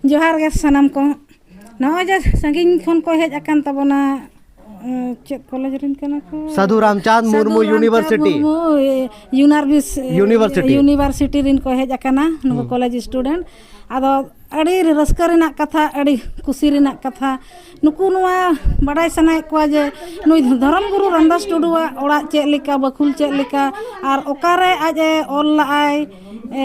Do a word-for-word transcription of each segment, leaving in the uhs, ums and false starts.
ᱡᱚᱦᱟᱨ ᱜᱮ ᱥᱟᱱᱟᱢ ᱠᱚ᱾ ᱱᱚᱜᱼᱚᱭ ᱡᱮ ᱥᱟᱺᱜᱤᱧ ᱠᱷᱚᱱ ᱠᱚ ᱦᱮᱡ ᱟᱠᱟᱱ ᱛᱟᱵᱚᱱᱟ, ᱩᱸ, ᱪᱮᱫ ᱠᱚᱞᱮᱡᱽ ᱨᱮᱱ ᱠᱟᱱᱟ ᱠᱚ? ᱥᱟᱹᱫᱷᱩ ᱨᱟᱢᱪᱟᱸᱫᱽ ᱥᱟᱹᱫᱷᱩ ᱢᱩᱨᱢᱩ ᱨᱟᱢᱪᱟᱸᱫᱽ ᱤᱭᱩᱱᱤᱵᱷᱟᱨᱥᱤᱴᱤ᱾ ᱢᱩᱨᱢᱩ, ᱮ, ᱭᱩᱱᱟᱨᱵᱤᱥ, ᱮ, ᱤᱭᱩᱱᱤᱵᱷᱟᱨᱥᱤᱴᱤ᱾ ᱤᱭᱩᱱᱤᱵᱷᱟᱨᱥᱤᱴᱤ ᱨᱮᱱ ᱠᱚ ᱦᱮᱡ ᱟᱠᱟᱱᱟ, ᱱᱩᱠᱩ ᱦᱩᱸ᱾ College student. ᱟᱫᱚ ᱟᱹᱰᱤ ᱨᱟᱹᱥᱠᱟᱹ ᱨᱮᱱᱟᱜ ᱠᱟᱛᱷᱟ, ᱟᱹᱰᱤ ᱠᱩᱥᱤ ᱨᱮᱱᱟᱜ ᱠᱟᱛᱷᱟ᱾ ᱱᱩᱠᱩ ᱱᱚᱣᱟ ᱵᱟᱰᱟᱭ ᱥᱟᱱᱟᱭᱮᱫ ᱠᱚᱣᱟ ᱡᱮ ᱱᱩᱭ ᱫᱷᱚᱨᱚᱢ ᱜᱩᱨᱩ ᱨᱟᱢᱫᱟᱥ ᱴᱩᱰᱩᱣᱟᱜ ᱚᱲᱟᱜ ᱪᱮᱫ ᱞᱮᱠᱟ, ᱵᱟᱹᱠᱷᱩᱞ ᱪᱮᱫ ᱞᱮᱠᱟ, ᱟᱨ ᱚᱠᱟᱨᱮ ᱟᱡ ᱮ ᱚᱞ ᱞᱟᱜᱼᱟᱭ, ᱮ,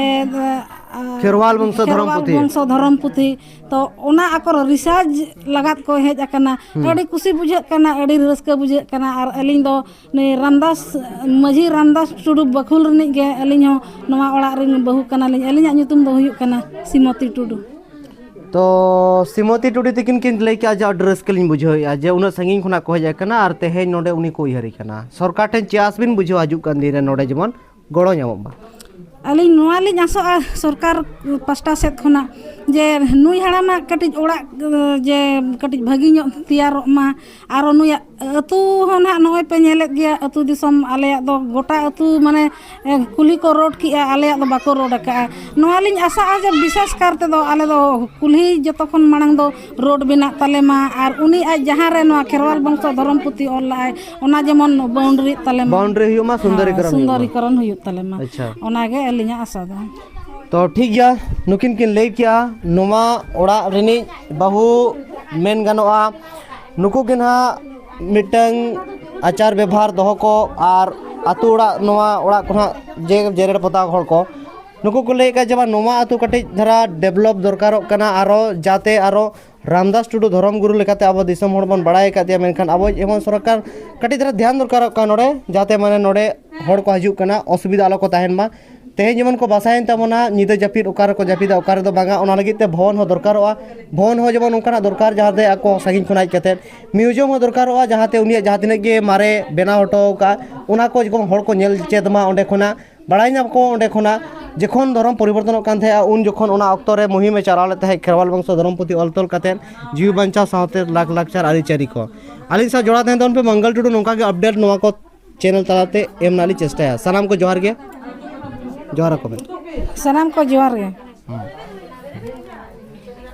ᱟ, ᱠᱷᱮᱨᱣᱟᱞ ᱵᱚᱝᱥᱚ ᱫᱷᱚᱨᱚᱢ ᱠᱷᱮᱨᱣᱟᱞ ᱯᱩᱛᱷᱤ᱾ ᱵᱚᱝᱥᱚ ᱫᱷᱚᱨᱚᱢ ᱯᱩᱛᱷᱤ᱾ ᱛᱚ ᱚᱱᱟ ᱟᱠᱚ ᱨᱤᱥᱟᱨᱪ ᱞᱟᱜᱟᱫ ᱠᱚ ᱦᱮᱡ ᱟᱠᱟᱱᱟ᱾ ᱦᱩᱸ᱾ ᱟᱹᱰᱤ ᱠᱩᱥᱤ ᱵᱩᱡᱷᱟᱹᱜ ᱠᱟᱱᱟ, ᱟᱹᱰᱤ ᱨᱟᱹᱥᱠᱟᱹ ᱵᱩᱡᱷᱟᱹᱜ ᱠᱟᱱᱟ᱾ ᱟᱨ ᱟᱹᱞᱤᱧ ᱫᱚ ᱱᱩᱭ ᱨᱟᱢᱫᱟᱥ, ᱢᱟᱹᱡᱷᱤ ᱨᱟᱢᱫᱟᱥ ᱴᱩᱰᱩ ᱵᱟᱹᱠᱷᱩᱞ ᱨᱤᱱᱤᱡ ᱜᱮ ᱟᱹᱞᱤᱧ ᱦᱚᱸ ᱱᱚᱣᱟ ᱚᱲᱟᱜ ᱨᱮᱱ ᱵᱟᱹᱦᱩ ᱠᱟᱱᱟᱞᱤᱧ᱾ ᱟᱹᱞᱤᱧᱟᱜ ᱧᱩᱛᱩᱢ ᱫᱚ ᱦᱩᱭᱩᱜ ᱠᱟᱱᱟ ᱥᱤᱢᱚᱛᱤ ᱴᱩᱰᱩ᱾ ᱛᱚ ᱥᱤᱢᱚᱛᱤ ᱴᱩᱰᱩ ᱛᱤᱠᱤᱱ ᱠᱤᱱ ᱞᱟᱹᱭ ᱠᱮᱜᱼᱟ ᱡᱮ ᱟᱹᱰᱤ ᱨᱟᱹᱥᱠᱟᱹ ᱞᱤᱧ ᱵᱩᱡᱷᱟᱹᱣᱮᱫᱼᱟ ᱡᱮ ᱩᱱᱟᱹᱜ ᱥᱟᱺᱜᱤᱧ ᱠᱷᱚᱱᱟᱜ ᱠᱚ ᱦᱮᱡ ᱟᱠᱟᱱᱟ ᱟᱨ ᱛᱮᱦᱮᱧ ᱱᱚᱰᱮ ᱩᱱᱤ ᱠᱚ ᱩᱭᱦᱟᱹᱨᱮ ᱠᱟᱱᱟ᱾ ᱥᱚᱨᱠᱟᱨ ᱴᱷᱮᱱ ᱪᱮᱫ ᱟᱥ ᱵᱤᱱ ᱵᱩᱡᱷᱟᱹᱣᱟ ᱦᱤᱡᱩᱜ ᱠᱟᱱ ᱫᱤᱱ ᱨᱮ ᱱᱚᱰᱮ ᱡᱮᱢᱚᱱ ᱜᱚᱲᱚ ᱧᱟᱢᱚᱜ ᱢᱟ? ᱟᱹᱞᱤᱧ ᱱᱚᱣᱟ ᱞᱤᱧ ᱟᱥᱚᱜᱼᱟ ᱥᱚᱨᱠᱟᱨ ᱯᱟᱥᱴᱟ ᱥᱮᱫ ᱠᱷᱚᱱᱟᱜ ᱡᱮ ᱱᱩᱭ ᱦᱟᱲᱟᱢᱟᱜ ᱠᱟᱹᱴᱤᱡ ᱚᱲᱟᱜ, ᱡᱮ ᱠᱟᱹᱴᱤᱡ ᱵᱷᱟᱹᱜᱤ ᱧᱚᱜ ᱛᱮᱭᱟᱨᱚᱜ ᱢᱟ᱾ ᱟᱨᱚ ᱱᱩᱭᱟᱜ ᱟᱹᱛᱩ ᱦᱚᱸ ᱱᱟᱦᱟᱜ ᱱᱚᱜᱼᱚᱭ ᱯᱮ ᱧᱮᱞᱮᱫ ᱜᱮᱭᱟ, ᱟᱹᱛᱩ ᱫᱤᱥᱚᱢ ᱟᱞᱮᱭᱟᱜ ᱫᱚ ᱜᱚᱴᱟ ᱟᱹᱛᱩ ᱢᱟᱱᱮ, ᱮ, ᱠᱩᱞᱦᱤ ᱠᱚ ᱨᱳᱰ ᱠᱮᱜᱼᱟ, ᱟᱞᱮᱭᱟᱜ ᱫᱚ ᱵᱟᱠᱚ ᱨᱳᱰ ᱟᱠᱟᱜᱼᱟ᱾ ᱱᱚᱣᱟ ᱞᱤᱧ ᱟᱥᱟᱜᱼᱟ ᱡᱮ ᱵᱤᱥᱮᱥ ᱠᱟᱨ ᱛᱮᱫᱚ ᱟᱞᱮ ᱫᱚ ᱠᱩᱞᱦᱤ ᱡᱚᱛᱚ ᱠᱷᱚᱱ ᱢᱟᱲᱟᱝ ᱫᱚ ᱨᱳᱰ ᱵᱮᱱᱟᱜ ᱛᱟᱞᱮ ᱢᱟ, ᱟᱨ ᱩᱱᱤ ᱟᱡ ᱡᱟᱦᱟᱸ ᱨᱮ ᱱᱚᱣᱟ ᱠᱷᱮᱨᱣᱟᱞ ᱵᱚᱝᱥᱚ ᱫᱷᱚᱨᱚᱢ ᱯᱩᱛᱷᱤ ᱚᱞ ᱞᱟᱜᱼᱟᱭ, ᱚᱱᱟ ᱡᱮᱢᱚᱱ ᱵᱟᱣᱩᱱᱰᱟᱨᱤ ᱛᱟᱞᱮ ᱢᱟ᱾ ᱵᱟᱣᱩᱱᱰᱟᱨᱤ ᱦᱩᱭᱩᱜ ᱢᱟ, ᱦᱮᱸ, ᱥᱩᱱᱫᱚᱨᱤᱠᱚᱨᱚᱱ ᱦᱩᱭᱩᱜ ᱢᱟ᱾ ᱥᱩᱱᱫᱚᱨᱤᱠᱚᱨᱚᱱ ᱦᱩᱭᱩᱜ ᱛᱟᱞᱮ ᱢᱟ᱾ ᱟᱪᱪᱷᱟ᱾ ᱚᱱᱟᱜᱮ ᱟᱹᱞᱤᱧᱟᱜ ᱟᱥᱟ ᱫᱚ᱾ ᱛᱚ ᱴᱷᱤᱠ ᱜᱮᱭᱟ, ᱱᱩᱠᱤᱱ ᱠᱤᱱ ᱞᱟᱹᱭ ᱠᱮᱜᱼᱟ ᱱᱚᱣᱟ ᱚᱲᱟᱜ ᱨᱤᱱᱤᱡ ᱵᱟᱹᱦᱩ ᱢᱮᱱ ᱜᱟᱱᱚᱜᱼᱟ, ᱱᱩᱠᱩ ᱜᱮ ᱱᱟᱦᱟᱜ ᱢᱤᱫᱴᱟᱝ ᱟᱪᱟᱨ ᱵᱮᱵᱷᱟᱨ ᱫᱚᱦᱚ ᱠᱚ ᱟᱨ ᱟᱛᱳ ᱚᱲᱟᱜ, ᱱᱚᱣᱟ ᱚᱲᱟᱜ ᱠᱚ ᱱᱟᱦᱟᱜ ᱡᱮ ᱡᱮᱨᱮᱲ ᱯᱚᱛᱟᱣ ᱦᱚᱲ ᱠᱚ, ᱱᱩᱠᱩ ᱠᱚ ᱞᱟᱹᱭᱮᱫ ᱠᱟᱱ ᱡᱮ ᱵᱟᱝ, ᱱᱚᱣᱟ ᱟᱛᱳ ᱠᱟᱹᱴᱤᱡ ᱫᱷᱟᱨᱟ ᱰᱮᱵᱷᱞᱚᱯ ᱫᱚᱨᱠᱟᱨᱚᱜ ᱠᱟᱱᱟ, ᱟᱨᱚ ᱡᱟᱛᱮ ᱟᱨᱚ ᱨᱟᱢᱫᱟᱥ ᱴᱩᱰᱩ ᱫᱷᱚᱨᱚᱢ ᱜᱩᱨᱩ ᱞᱮᱠᱟᱛᱮ ᱟᱵᱚ ᱫᱤᱥᱚᱢ ᱦᱚᱲ ᱵᱚᱱ ᱵᱟᱲᱟᱭ ᱟᱠᱟᱫᱮᱭᱟ, ᱢᱮᱱᱠᱷᱟᱱ ᱟᱵᱚ ᱡᱮᱢᱚᱱ ᱥᱚᱨᱠᱟᱨ ᱠᱟᱹᱴᱤᱡ ᱫᱷᱟᱨᱟ ᱫᱷᱮᱭᱟᱱ ᱫᱚᱨᱠᱟᱨᱚᱜ ᱠᱟᱱᱟ ᱱᱚᱰᱮ, ᱡᱟᱛᱮ ᱢᱟᱱᱮ ᱱᱚᱰᱮ ᱦᱚᱲ ᱠᱚ ᱦᱤᱡᱩᱜ ᱠᱟᱱᱟ, ᱚᱥᱩᱵᱤᱫᱷᱟ ᱟᱞᱚ ᱠᱚ ᱛᱟᱦᱮᱱ ᱢᱟ᱾ ᱛᱮᱦᱮᱧ ᱡᱮᱢᱚᱱ ᱠᱚ ᱵᱟᱥᱟᱭᱮᱱ ᱛᱟᱵᱚᱱᱟ, ᱧᱤᱫᱟᱹ ᱡᱟᱹᱯᱤᱫ ᱚᱠᱟ ᱨᱮᱠᱚ ᱡᱟᱹᱯᱤᱫᱟ, ᱚᱠᱟ ᱨᱮᱫᱚ ᱵᱟᱝᱟ, ᱚᱱᱟ ᱞᱟᱹᱜᱤᱫ ᱛᱮ ᱵᱷᱚᱵᱚᱱ ᱦᱚᱸ ᱫᱚᱨᱠᱟᱨᱚᱜᱼᱟ᱾ ᱵᱷᱚᱵᱚᱱ ᱦᱚᱸ ᱡᱮᱢᱚᱱ ᱚᱱᱠᱟᱱᱟᱜ ᱫᱚᱨᱠᱟᱨ, ᱡᱟᱦᱟᱸᱛᱮ ᱟᱠᱚ ᱥᱟᱺᱜᱤᱧ ᱠᱷᱚᱱ ᱦᱮᱡ ᱠᱟᱛᱮᱫ ᱢᱤᱭᱩᱡᱤᱭᱟᱢ ᱦᱚᱸ ᱫᱚᱨᱠᱟᱨᱚᱜᱼᱟ, ᱡᱟᱦᱟᱸᱛᱮ ᱩᱱᱤᱭᱟᱜ ᱡᱟᱦᱟᱸ ᱛᱤᱱᱟᱹᱜ ᱜᱮ ᱢᱟᱨᱮ ᱵᱮᱱᱟᱣ ᱦᱚᱴᱚ ᱟᱠᱟᱫ, ᱚᱱᱟ ᱠᱚ ᱡᱮᱢᱚᱱ ᱦᱚᱲ ᱠᱚ ᱧᱮᱞ ᱪᱮᱫ ᱢᱟ, ᱚᱸᱰᱮ ᱠᱷᱚᱱᱟᱜ ᱵᱟᱲᱟᱭ ᱧᱟᱢ ᱠᱚ, ᱚᱸᱰᱮ ᱠᱷᱚᱱᱟᱜ ᱡᱚᱠᱷᱚᱱ ᱫᱷᱚᱨᱚᱢ ᱯᱚᱨᱤᱵᱚᱨᱛᱚᱱᱚᱜ ᱠᱟᱱ ᱛᱟᱦᱮᱸᱜᱼᱟ, ᱩᱱ ᱡᱚᱠᱷᱚᱱ ᱚᱱᱟ ᱚᱠᱛᱚ ᱨᱮ ᱢᱩᱦᱤᱢᱮ ᱪᱟᱞᱟᱣ ᱞᱮᱫ ᱛᱟᱦᱮᱸᱫ, ᱠᱷᱮᱨᱣᱟᱞ ᱵᱚᱝᱥᱚ ᱫᱷᱚᱨᱚᱢ ᱯᱩᱛᱷᱤ ᱚᱞ ᱛᱚᱞ ᱠᱟᱛᱮᱫ ᱡᱤᱣᱤ ᱵᱟᱧᱪᱟᱣ ᱥᱟᱶᱛᱮ ᱞᱟᱠ-, ᱞᱟᱠᱪᱟᱨ ᱟᱹᱨᱤᱪᱟᱹᱞᱤ ᱠᱚ᱾ ᱟᱹᱞᱤᱧ ᱥᱟᱶ ᱡᱚᱲᱟᱣ ᱛᱟᱦᱮᱱ ᱛᱟᱵᱚᱱ ᱯᱮ ᱢᱚᱝᱜᱚᱞ ᱴᱩᱰᱩ, ᱱᱚᱝᱠᱟ ᱜᱮ ᱟᱯᱰᱮᱴ ᱱᱚᱣᱟ ᱠᱚ ᱪᱮᱱᱮᱞ ᱛᱟᱞᱟᱛᱮ ᱮᱢ ᱨᱮᱱᱟᱜ ᱞᱤᱧ ᱪᱮᱥᱴᱟᱭᱟ᱾ ᱥᱟᱱᱟᱢ ᱠᱚ ᱡᱚᱦᱟᱨ ᱜᱮ, ᱡᱚᱦᱟᱨ ᱟᱠᱚ ᱵᱮᱱ᱾ ᱥᱟᱱᱟᱢ ᱠᱚ ᱡᱚᱦᱟᱨ ᱜᱮ᱾ ᱦᱮᱸ᱾